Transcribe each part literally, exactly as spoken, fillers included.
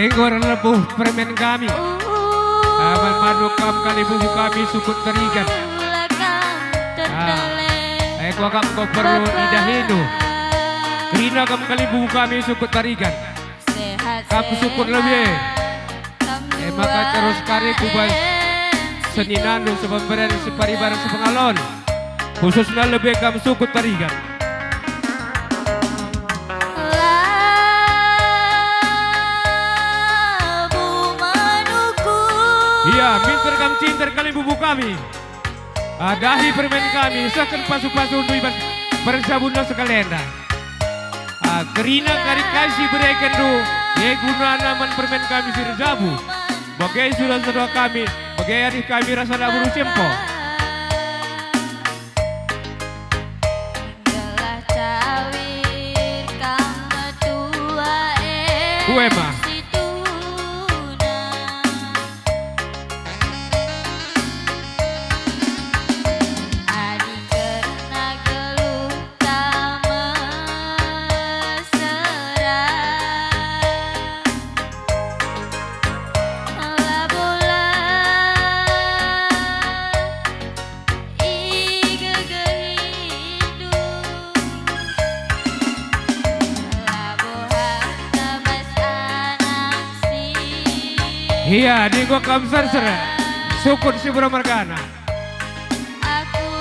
Enggo erlebuh permen kami. Aman manuk kam kalimbubu kami sukut Terigan. Ah, eh, kuakap enggo perlu idahindu. Kerina kam kalimbubu kami sukut Terigan. Kam sukut lebih. Eh, maka terus kari ku bas seninandu sepemberen, separibaran, sepengalon. Khususna lebih kam sukut Terigan. Labu manuku. Ia, minter kam cinter kalimbubu kami. Ah, dahi permen kami, sehken pasu-pasundu i bas perjabunna sekalenda. Ah, kerina kari kai si berekenndu, e gunana man permen kami si erjabu. Bage suda-suda kami, bage arih kami rasa dabu rusimpo. Gelah cawir kam metua e. Kue ma. Situna. Adi kerna geluhta mesera, labo la igegehindu, labo harta bas anak si. Ia, adi enggo kam serser, sukut si bera mergana.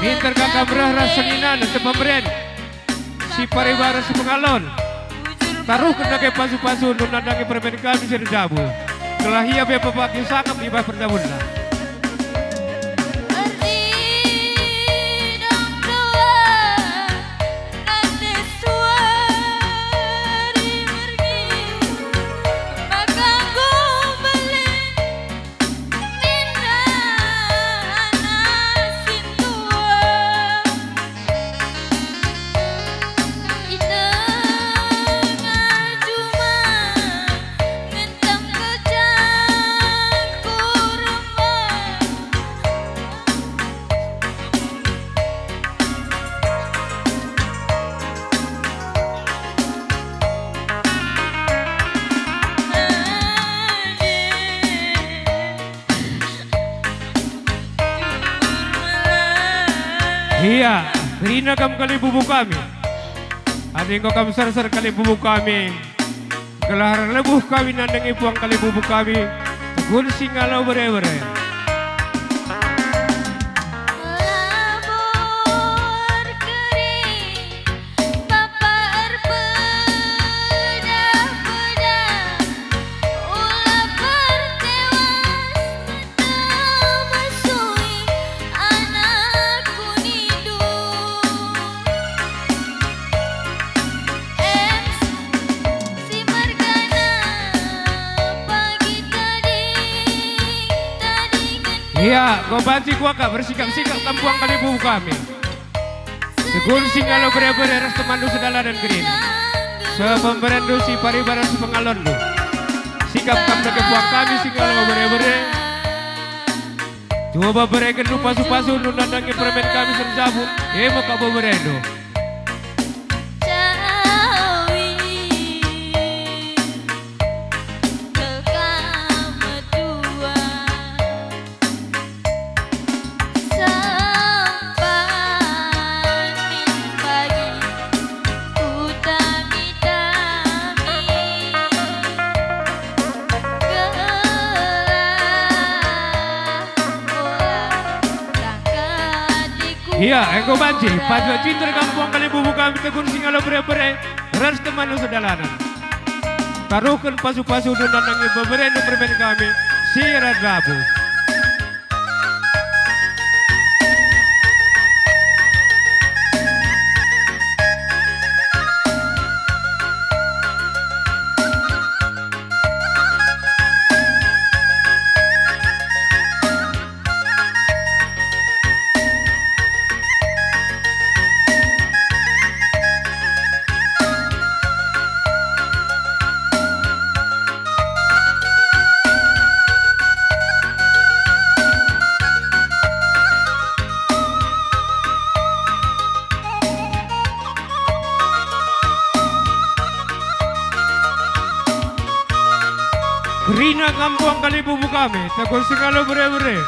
Minter ka kam reh ras seninana sepemberen, si paribaran, si pengalon. Taruhken dage pasu-pasundu nandangi permen kami si erjabu, gelah ia pe pepagi sangap i bas perjabunna. Erdidong dua nande suari mergi, maka enggo mbelin nina anak sintua. I tengah juma ngentam kejang kurma. Ia, kerina kam kalimbubu kami. Adi enggo kam serser kalimbubu kami, gelah erlebuh kami nandangi puang kalimbubu kami, Tegun Singalo bere-bere. Labor kering, bapa erpedah-pedah, ula pertewas, tebesui anakku nindu. Ems, si mergana pagi tading, tadingen. Ia, enggo banci kuakap, bersikap-sikap kam puang kalimbubu kami. Tegun Singalo bere-bere ras temanndu sedalanen kerina. Sepemberenndu si paribaran si pengalonndu. Sikap kam dage puang kami Singalo bere-bere. Tuhu beberekenndu pasu-pasundu nandangi permen kami si erjabu, e me kap beberendu. Cawi, kekam dua. Sempat min pagi kutami-tami, gelah ola tangkatiku. Ia, enggo banci, pajak cinter kam puang kalimbubu kami Tegun Singalo bere-bere, ras temanndu sedalanen. Taruhken pasu-pasundu nandangi beberendu permen kami si erjabu. Ina kampuang kalimbubu kami, Teguh Singalo bere-bere.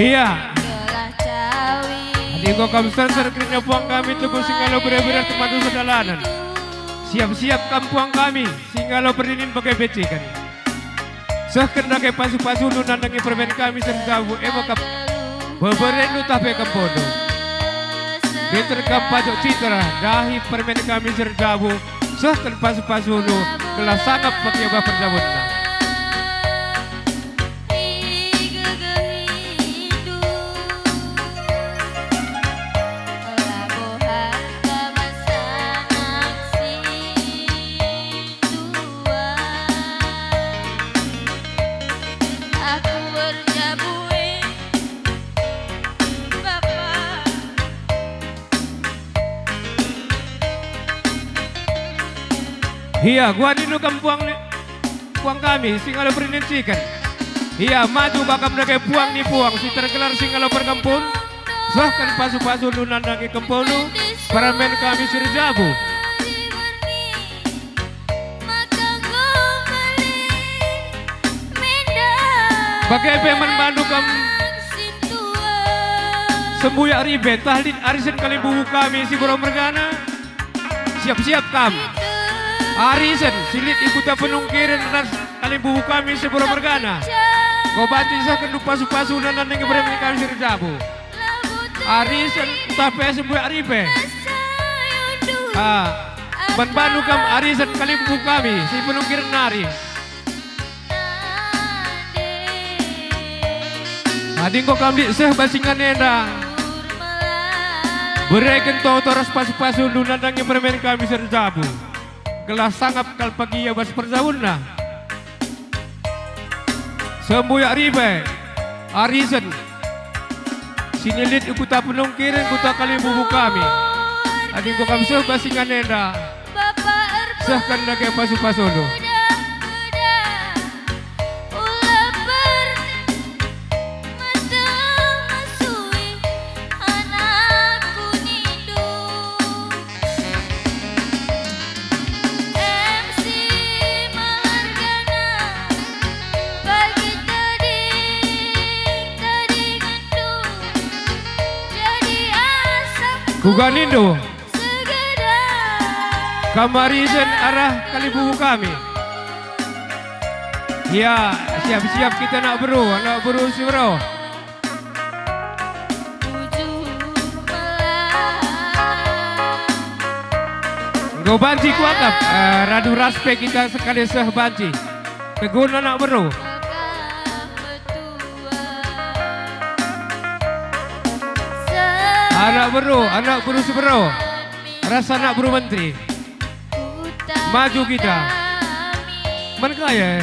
Iya. Adi enggo kam serser kerina puang kami Teguh Singalo bere-bere temadu sedalanen. Siap-siap kam puang kami Singalo Perdinin bage pe Ciken. Sehken dage pasu-pasundu nandangi permen kami si erjabu, e maka beberendu tah pe kempondu. Benter kam pajok citra dahi permen kami si erjabu, sehken pasu-pasundu, gelah sangap pegiah bah perjabunna. Ia, kuga nindu kam puang ni, puang kami, Singalo Perdinin Ciken. Ia, maju bah kam dage puang ni puang si tergelar Singalo Perkempun. Sehken pasu-pasundu nandangi kempondu, permen kami si erjabu. Bage pe man bandu kam sembuyak ribe, tah lit arisen kalimbubu kami si bero mergana. Siap-siap kam. Arisen si lit i kuta penungkiren ras kalimbubu kami si bero mergana. Enggo banci sehkenndu pasu-pasu nandangi permen kami si erjabu. Arisen ntah pe sembuyak ribe. Ah, man bandu kam arisen kalimbubu kami si penungkiren nari. Adi enggo kam lit seh bas ingan enda, bereken toto ras pasu-pasundu nandangi permen kami si erjabu, gelah sangap kal pegiah bas perjabunna. Sembuyak ribe, arisen, si lit i kuta penungkiren, kuta kalimbubu kami. Adi enggo kam seh bas ingan enda, sehken dage pasu-pasundu. Kuga nindu? Kam arisen arah kalimbubu kami. Ia, siap-siap kita anak beru, anak beru si bero. Enggo banci kuakap, eh, radu ras pe kita sekali seh banci. Tegun anak beru. Anak beru, anak beru si bero. Ras anak beru menteri. Maju kita. Man kai e?